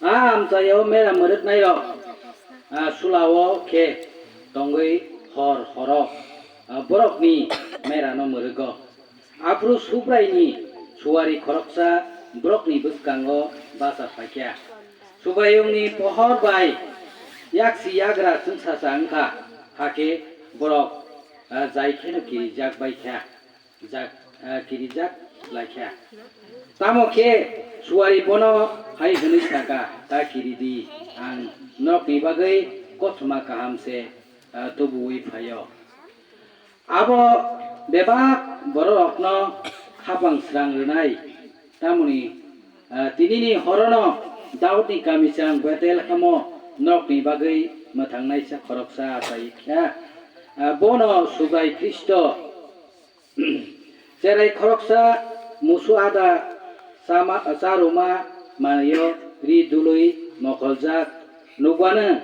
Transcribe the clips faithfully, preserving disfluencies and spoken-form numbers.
A amchaio mera mwrwknairok, a, sulao khe tongwi hor horo, a, borokni merano mwrwgo. Aphuru Subraini suari khoroksa borokni bwskango bacha phaikha. Subraiyungni pohor bai yaksi yagra chwngsacha wngkha, hakhe borok, a, jai kheno kirijak bai kha. Jak, ah, kirijak lai kha. Tamo khe suari bono hai hwnwi sa kha, "Ta kiri di, ang norokni bagwi kothoma kaham se, ah, tubu-ui phai-o." Abo bebak bororokno khapang srang rwnai, tamoni, ah, tinini horono Daudni kamisang Betelhemo norokni bagwi mwthangnaisa khoroksa achai kha. Ah, bono Subrai Khristo. Cherai khoroksa musu ada chama, charuma manwio ri dului mokoljak nukbano,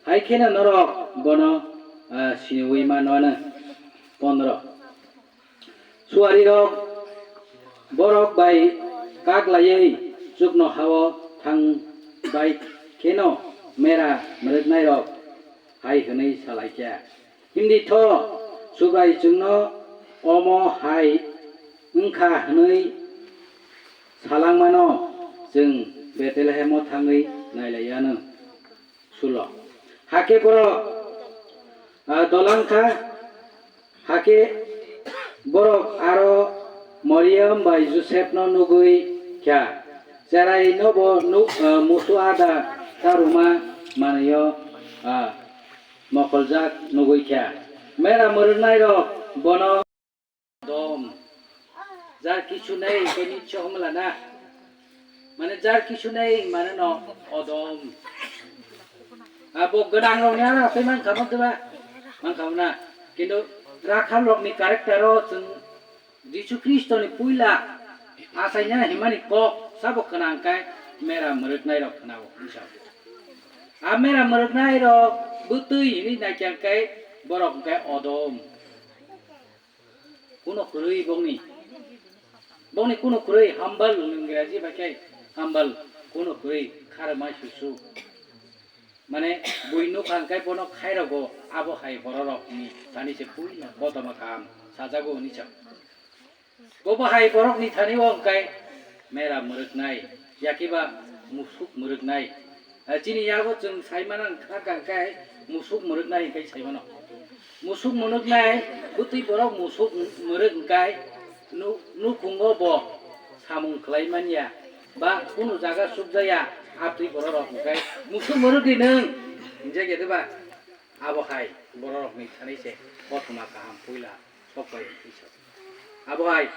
hai kheno norok bono, ah, siniui manwano. Pondro. Suarirok borok bai kak laiwi chuknohao thang bai kheno mera mwrwknairok hai hwnwi sa lai kha. Himdi tho, Subrai chwngno omo hai wng kha hwnwi sa langmano chwng Betelehemo thangwi nai lai anw. Sulo. Hakhe borok, ah, dolang kha, hakhe borok aro Mariam bai Josepno nugwi kha. Cherai no bo nu-, ah, musu ada charuma manwio, ah, mokoljak nugwi kha. Mera mwrwknairok bono odom. Jar kichu nei, koi nicho homla na. Mane jar kichu nei, mane no odom. Abo gwnang rok ni ara, tei man kamo teba. Man kamo na. Kintu rakhal rok ni character o chwng Jisu Khristo ni puila achaina himani kok sabo kwnang kai mera mwrwknai rok khwnao hinsa. A mera mwrwknai rok bwtwi hinwi naikha kai borok hwnkhe odom. Kuno kwrwi bongni. Bongni kuno kwrwi humble, Ingraji bai khe humble, kuno kwrwi kharmai susu. Mane bui nukha hwnkhe bono khairogo abo hai bororokni thani se puila kothoma kaham sajago hwnwi sa. Bobo hai borokni thani o hwnkhe mera mwrwknai, yakiba musuk mwrwknai. Eh, chini yago chwng sai mano wngkha khe musuk mwrwknai hwnkhe sai mano. Musuk mwrwknai, bwtwi borok musuk mwrwk hwnkhe nu-, nukhungo bo samung khlai manya, ba kunu jaga sukjaya, abtwi borok rok hwnkhe musuk mwrwk di nwng, hinjak ya de ba? Abo hai borok rok ni thani se kothoma kaham puila sok bai hwnkhe sa. Abo hai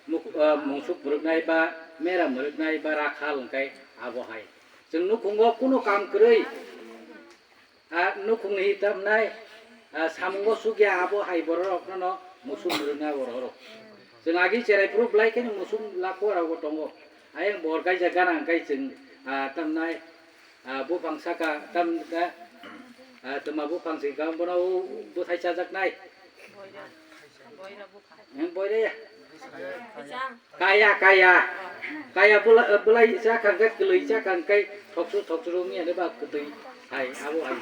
muk-, ah, musuk mwrwknai ba mera mwrwknai ba rakhal hwnkhe abo hai. Chwng nukhungo kunu kam kwrwi, ah, nukhungni tamnai, ah, samungo sukya abo hai bororokno no musuk mwrwknai bororok. Chwng agi cherai phuru belai kheno musuk lakho rokbo tongo. Ayang bor kaisa gana hwnkhe chwng, ah, tamnai, ah, buphang saka tamkha, ah, twma buphang se ka bono bwthai chajaknai. Heng boire ya. Kaya, kaya. Kaya bula-, bulai cha kang kai, kwlwi cha kang kai, thoksu, thoksu rung ya ne ba kwtwi. Hai, abo hai,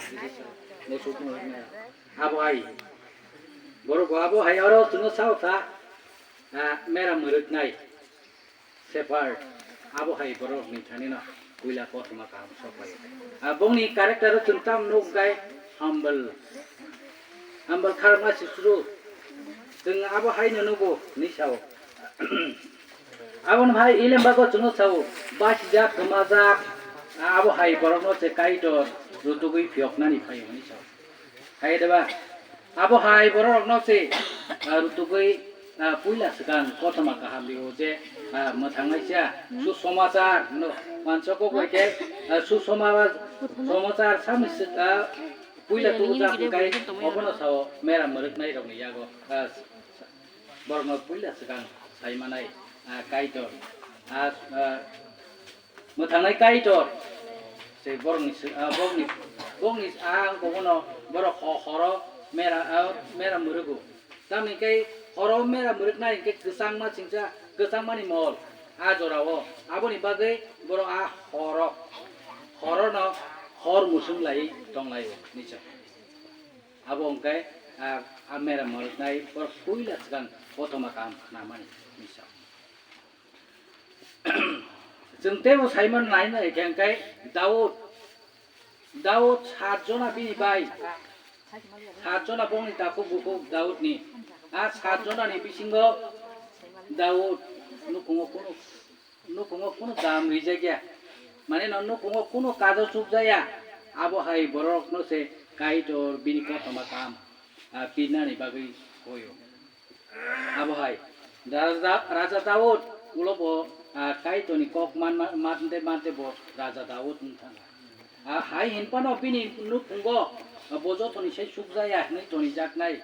musuk no ne. Abo hai. Borok bo abo hai oro chwngno sao kha, ah, mera mwrwknai. Shepherd. Abo hai borok ni thani no puila kothoma kaham sok bai. Ah, bongni character o chwng tam nuk kai humble. Humble kharma sisru. Chwng abo hai no nugo ni sao. Aboni hai ilembago chwngno sao, basijak, kwmajak, abo hai borokno se Kaitor rutugwi phiyoknani phaio hwnwi sao. Hai de ba? Abo hai bororokno se, ah, rutugwi, ah, puila swkang kothoma kaham rio je, ah, mwthangnaisa, susomachar hwno, mansa kok bai khe, ah, susoma-, somachar samni swk-, ah, puila tubujak hwnkhe obono sao mera mwrwknairokni yago, ah, borokno puila swkang sai manai, ah, Kaitor. Ah, ah, mwthangnai Kaitor. Se borokni sw-, ah, borokni, borokni, ah, ang kobono borok ho-, horo mera, ah, mera mwrwgo. Tamni khe horo mera mwrwknai hwnkhe kwchangma chingcha, kwchangmani mol. A jorao aboni bagwi borok a horo, horono hor musung lai tonglaio hinwi sa. Abo hwnkhe a, a mera mwrwknai borok puila swkang kothoma kaham khnamani hinwi sa. Chwng teibo saimano nai nai khe hwnkhe Daud, Daud sat jona bini bai, sat jona bongni takhuk bukhuk Daudni. A sat jonani bisingo Daud nukhungo kunu, nukhungo kunu dam rijakya. Mane no nukhungo kunu kajo chukjaya. Abo hai borokno se Kaitor bini kothoma kaham, ah, pinani bagwi hoyo. Abo hai Raja, Raja Daud ulo bo, ah, Kaitorni kok man, man, mante, mante bo Raja Daud wng thangkha. Ah, hai hinphano bini nukhungo, ah, bo jotoni sai chukjaya hinwi tonijaknai.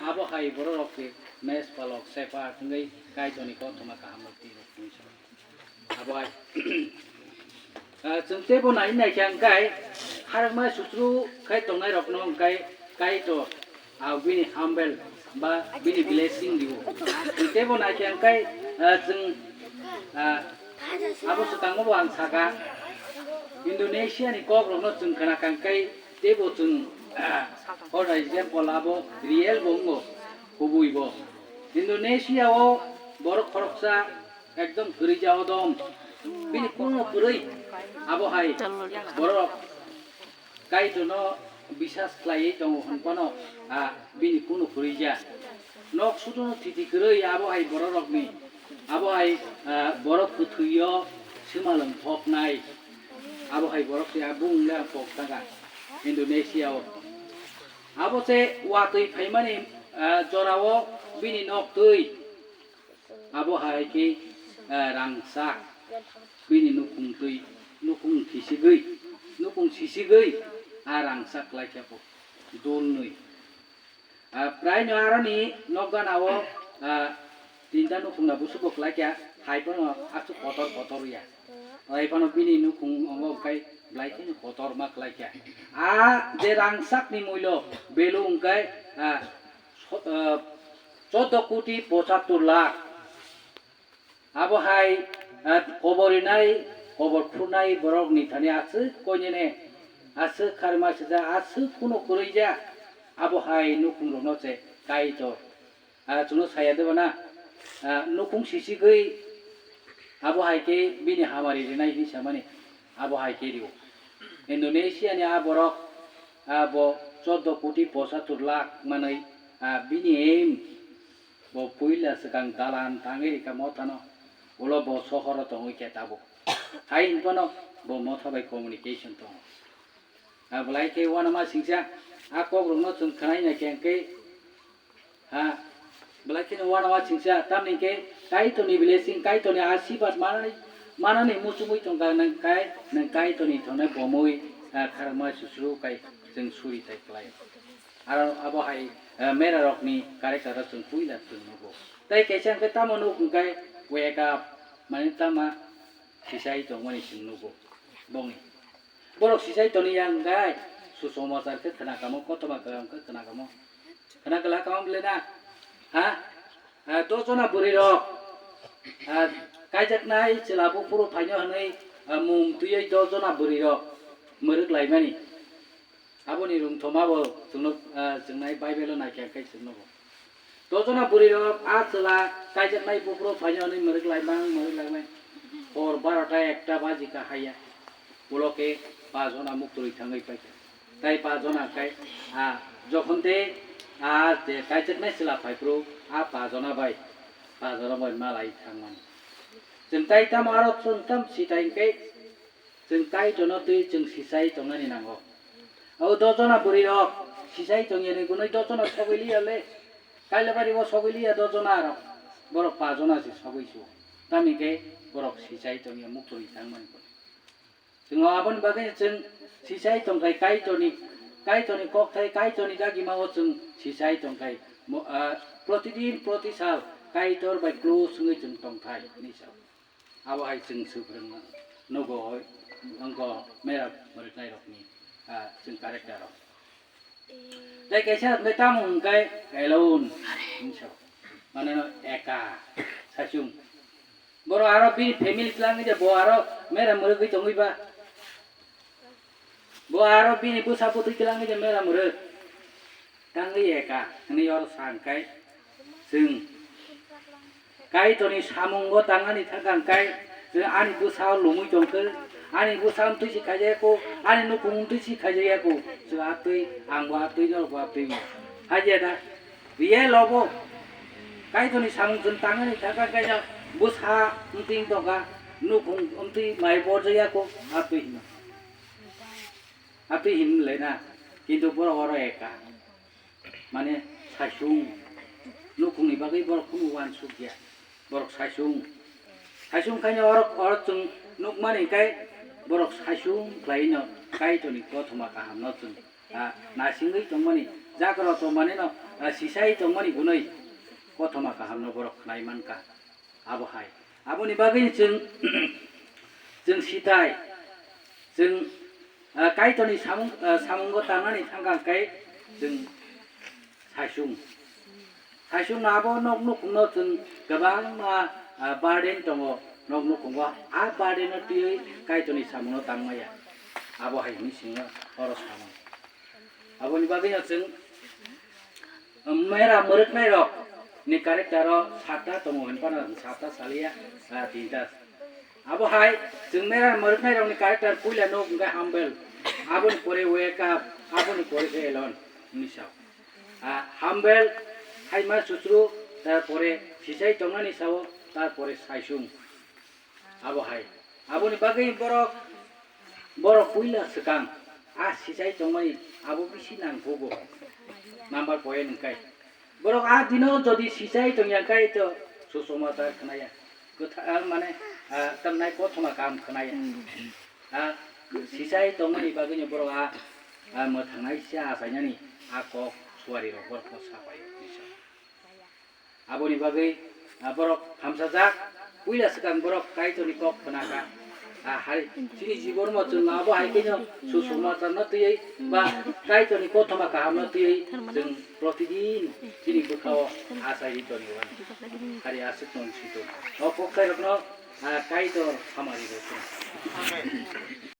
Abo hai bororok se mesphalok, shepherd wngwi Kaitorni kothoma kahamno twi rwkha. Abo hai, ah, chwng teibo nai nai khe hwnkhe, kharokma sutru khai tongnairokno hwnkhe Kaitor, ah, bini humble ba bini blessing rio. Chwng teibo nai khe hwnkhe, ah, chwng, ah, abo swkango bo ang saka, Indonesia ni kokrokno chwng khna kha hwnkhe teibo chwng, ah, for example abo real bo wngo, kubui bo. Indonesia o borok khoroksa ekdom kwrwija odom. Bini kunu kwrwi abo hai borok Kaitorno bisas khlaiwi tongo hwnphano, ah, bini kunu kwrwija. Nok suduno thiti kwrwi abo hai bororokni, abo hai, ah, borok kwthwio swmalwng thoknai. Abo hai borok se bung le ang kok thangkha Indonesia o. Abo se watwi phaimani, ah, jorao bini nok twi. Abo hai khe, eh, rangchak bini nukhung twi, nukhung thisigwi, nukhung sisigwi a rangchak klaikha bo dulnwi. Ah, praino aroni nokganao, ah, tinta nukhungna busugo klaikha, hai phano aswk kotor kotor ya. Hai phano bini nukhung wngo khai belai kheno kotorma klaikha. A je rangchakni muilo value wngkha, ah, so-, ah, chordo koti pochattor lakh. Abo hai, ah, kobor rinai, kobor khunai borokni thani aswk koinene, aswk kharma sijak, aswk kunu kwrwija, abo hai nukhungrokno se Kaitor. Ah, chwngno saya de bana, ah, nukhung sisigwi abo hai khe bini hamari rinai hinwi samani, abo hai khe rio. Indonesia ni a borok, ah, bo chordo koti pochattor lakh manwi, ah, bini aim. Bo puila swkang dalan tangwi rikha mothano, ulo bo sohoro tongwi khe tabuk. Hai hinphano bo motha bai communication tongo. A belai khe uanama singcha, a kokrokno chwng khwnai nai khe hwnkhe, ha, belai kheno uanama singcha, tamni hwnkhe Kaitorni blessing, Kaitorni asirwad manani, manani muchungwi tongkha nwng kai, nwng Kaitorni thongnai bomwi, a, kharma susru kai chwng suri tai khlai. Aro abo hai, eh, mera rokni character o chwng puila chwng nugo. Tei kaisa hwnkhe tamo nuk hwnkhe wake up, mane tama sisai tongmani chwng nugo. Bongni. Borok sisai toni yang gai, susomasar khe khna kamo, kothoma kaham khe khna kamo. Khna kala kamo bole na? Ha? Ah, doh jona bwrwi rok, ah, kaijaknai chwla buphuru phaino hwnwi, ah, mung twiwi doh jona bwrwi rok mwrwk laimani. Aboni rwngthoma bo chwngno, ah, chwng nai Bible o naikha khe chwngno bo. Doh jona bwrwi rok a chwla kaijaknai buphuru phaino hwnwi mwrwk laimang, mwrwk laimang. Hor barota ekta baji kha haiya. Ulo khe pa jona muktrwi thangwi paikha. Tai pa jona khai, ah, jokhon tei, ah, je kaijaknai chwla phaiphuru, ah, pa jona bai, pa jona bai malai thangmani. Chwng tai tamo aro chwng tam sitai hwnkhe, chwng Kaitorno twi chwng sisai tongnani nango. Abo doh jona bwrwi rok sisai tongya ni gunui doh jona sogwi liya le. Kailabari o sogwi liya doh jona rok. Borok pa jona se sogwi su. Tamni khe borok sisai tongya muktrwi thangmani. Chwng aboni bagwi chwng sisai tongthai Kaitorni, Kaitorni kokthai, Kaitorni dagimao chwng sisai tongthai. Mo-, ah, protidin, proti sal Kaitor bai close wngwi chwng tongthai hinwi sa. Abo hai chwng swphrwng nugo, wngkha mera mwrwknairokni, ah, chwng character rok. Tei kaisa hwnkhe tamo hwnkhe alone hinwi sa. Mane no eka, saichung. Borok aro bini family twlangwi de bo aro mera mwrwgwi tongwi ba. Bo aro bini bwsa bwtwi twlangwi de mera mwrwk. Tangwi eka hwnwi oro sa hwnkhe chwng Kaitorni samungo tangani thangkha hwnkhe chwng ani bwsao lumwi tongkhe, ani bwsa amtwi si khaijaya kho, ani nukhung amtwi si khaijaya kho, chwng atwi, angbo atwi, norokbo atwi. Haiya da? Biye lobo Kaitorni samung chwng tangani thangkha hwnkhe bwsa amtwi tongkha, nukhung amtwi mai borjaya kho, atwi hino. Atwi hinwi laina, kintu borok oro eka. Mane saisung. Nukhungni bagwi borok kunu uansuk ya. Borok saisung. Saisung khaino orok, orok chwng nukmani hwnkhe borok saisung khlaino Kaitorni kothoma kahamno chwng, ah, nasingwi tongmani, jaga rok tongmani no, ah, sisai tongmani gunoi kothoma kahamno borok khnai mankha. Abo hai. Aboni bagwi chwng, chwng sitai, chwng, ah, Kaitorni samung, ah, samungo tangnani thangkha hwnkhe chwng saisung. Saisungno abo nok nukhungno chwng kwbangma, ah, burden tongo nok nukhungo. A burden-no twiwi Kaitorni samungno tangmaya. Abo hai hwnwi swngo oro samung. Aboni bagwino chwng, um, mera mwrwknairok ni character o satta tongo hwnphano chwng satta saliya, ah, tinta. Abo hai chwng mera mwrwknairok ni character puila no hwnkhe humble, aboni pore wake up, aboni pore khe alone hwnwi sao. Ah, humble, haima chuchru, tarpore sisai tongnani sao, tarpore saisung. Abo hai. Aboni bagwi borok, borok puila swkang a sisai tongmani abo bisi nangkukgo. Number point hwnkhe. Borok a dino jodi sisai tongya hwnkhe to susomatar khnaya. Kwtha-, a, mane, a, tamnai kothoma kaham khnaya. A, sisai tongmani bagwino borok a, a, mwthangnai se achainani a kok suarirok borokno sapaio. Aboni bagwi, ah, borok hamsajak, puila swkang borok Kaitorni kok khna kha. Ah, hai, chini jibonmo chwng abo hai kheno susomatarno twiwi ba Kaitorni kothoma kahamno twiwi chwng protidin chini bwkhao achairi toni o. Hari aswk tong sito. O kok sairokno, ah, Kaitor hamari rw thung.